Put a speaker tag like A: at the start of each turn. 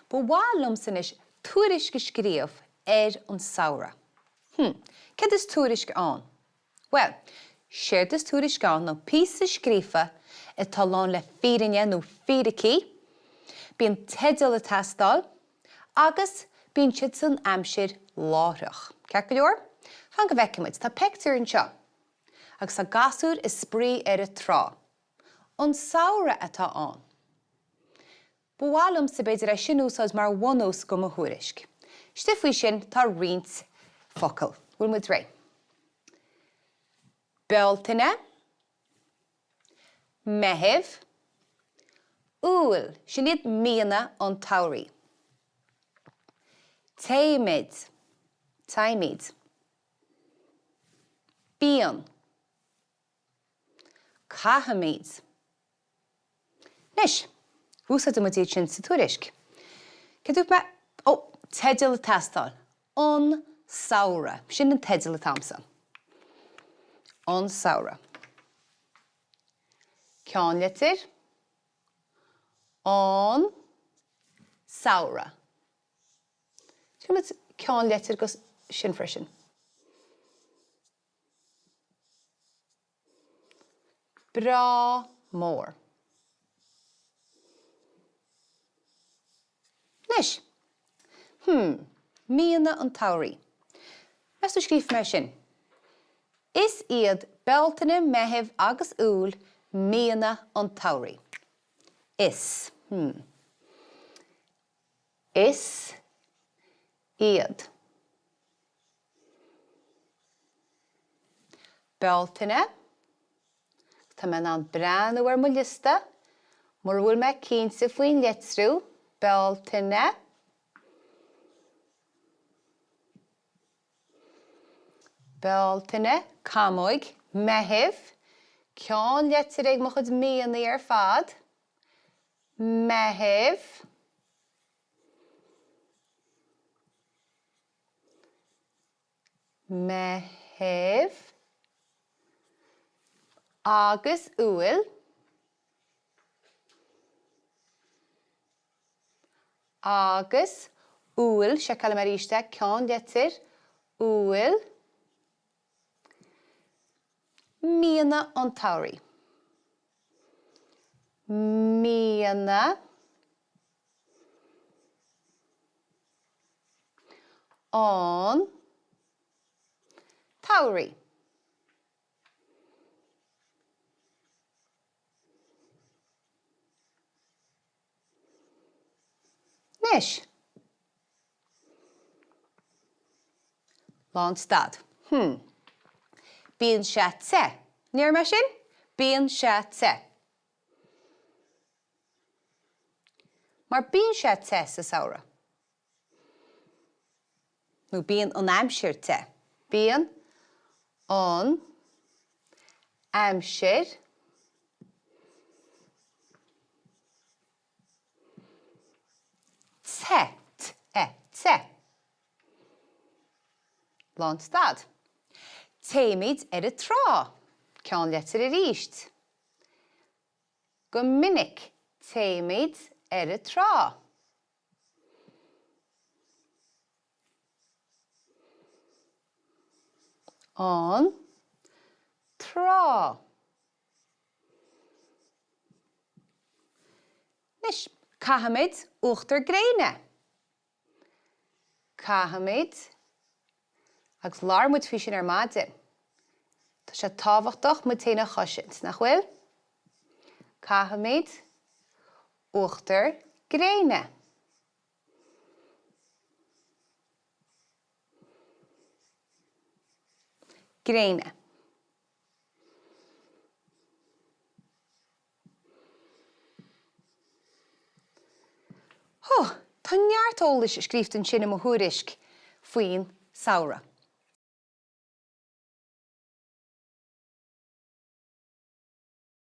A: Ba mhaith liomsa anois tuairisc a scríobh ar an samhradh. Hm, céard is tuairisc ann? Bhuel, séard is tuairisc ann ná píosa scríofa atá lán le fírinne nó fíricí, bíonn teideal ag teastáil agus bíonn siad san aimsir láithreach. Ceart go leor? Fan go bhfeicfidh muid. Tá peictiúr anseo agus tá gasúir ag spraoi ar an trá. An samhradh atá ann. Ba mhaith liomsa b'fhéidir é sin a úsáid mar bhunús go mo thuairisc. Istigh faoi sin tá roinnt focal. Bhfuil muid réidh? Bealtaine, Meitheamh, Iúil, sin iad míonna an tsamhraidh. Téimid, téimid. Bíonn. Caithimid. Anois, úsáidfidh muid iad sin sa tuairisc. Cé dúirt mé? Ó, teideal ag teastáil. An Samhradh. Sin an teideal atá agamsa. An Samhradh. Ceannlitir. An Samhradh. Déanfaidh muid ceannlitir de sin freisin. Breá mór. Anois. Hmm. Míonna an tsamhraidh. Meas tú scríobhfaidh mé sin? Is iad Bealtaine, Meitheamh agus Iúil míonna an tsamhraidh. Is. Hmm. Is iad. Bealtaine, Tá mé in ann breathnú ar mo liosta mura bhfuil mé cinnte faoin litriú, Bealtaine. Bealtaine, camóig, Meitheamh, ceannlitir ag mo chuid míonna ar fad, Meitheamh. Meitheamh agus Iúil agus Iúil, seiceálaim arís é, ceannlitir, Iúil, míonna an tsamhraidh, míonna. an tsamhraidh. Anois. Lánstad. Hmm. Bíonn sé te. An ndeir mé sin? Bíonn sé te. Mar bíonn sé te sa samhradh. Nó bíonn an aimsir te. Bíonn an aimsir te, te, te. Lánstad. Téimid ar an trá. Ceannlitir arís. Go minic téimid ar an trá. An trá. Anois, caithimid uachtar gréine. Caithimid, agus labhair muid faoi sin ar maidin, tá sé tábhachtach muid féin a chosaint, nach bhfuil? Caithimid uachtar gréine. Gréine. Ó, tá neart eolais scríofa ansin i mo thuairisc faoin samhradh.